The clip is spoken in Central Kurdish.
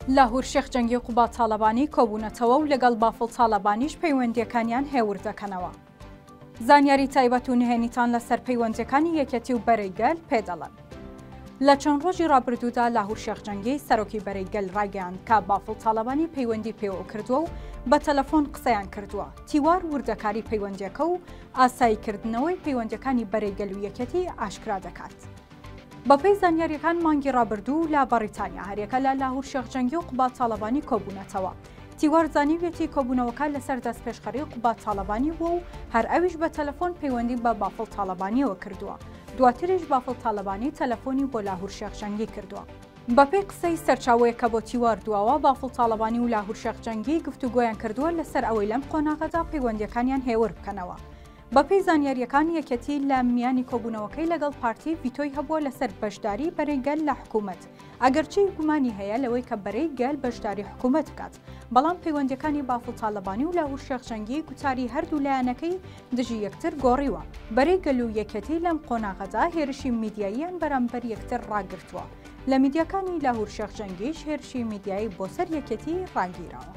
لاهور شێخ جەنگی و قوباد تاڵەبانی کۆبوونەتەوە و لەگەڵ بافڵ تاڵەبانیش پەیوەندییەکانیان هێور دەکەنەوە. زانیاری تایبەت و نهێنیتان لەسەر پەیوەندییەکانی یەکێتی و بەرەی گەل پێدەڵێم. لە چەند ڕۆژی ڕابردوودا لاهور شێخ جەنگی سەرۆکی بەرەی گەل ڕایگەیاند کە بافڵ تاڵەبانی پەیوەندی پێوە کردووە و بە تەلەفۆن قسەیان کردووە. تیوار وردەکاری پەیوەندییەکە و ئاساییکردنەوەی پەیوەندییەکانی بەرەی گەل و یەکێتی ئاشکرا دەکات. بەپێی زانیارییەکان مانگی ڕابردوو لە بەڕیتانیا هەریەکە لە لاهور شێخ جەنگی و قوباد تاڵەبانی کۆبوونەتەوە. تیوار زانیویەتی کۆبوونەوەکە لەسەر دەستپێشخەری قوباد تاڵەبانی بووە و هەر ئەویش بە تەلەفۆن پەیوەندی بە بافڵ تاڵەبانییەوە کردووە. دواتریش بافڵ تاڵەبانی تەلەفۆنی بۆ لاهور شێخ جەنگی کردووە. بەپێی قسەی سەرچاوەیەک کە بۆ تیوار دواوە، بافڵ تاڵەبانی و لاهور شێخ جەنگی گفتوگۆیان کردووە لەسەر ئەوەی لەم قۆناغەدا پەیوەندییەکانیان هێور بکەنەوە. بەپێی زانیارییەکان یەکێتی لە میانی کۆبوونەوەکەی لەگەڵ پارتی ڤیتۆی هەبووە لەسەر بەشداری بەرەی گەل لە حکوومەت، ئەگەرچی گومانی هەیە لەوەی کە بەرەی گەل بەشداری حکوومەت بکات، بەڵام پەیوەندییەکانی بافڵ تالەبانی و لاهور شێخ جەنگی گوتاری هەردوو لایەنەکەی دژی یەکتر گۆڕیوە. بەرەی گەل و یەکێتی لەم قۆناغەدا هێرشی میدیاییان بەرامبەر یەکتر ڕاگرتووە، لە میدیاکانی لاهور شێخ جەنگیش هێرشی میدیایی بۆ سەر یەکێتی ڕاگیراوە.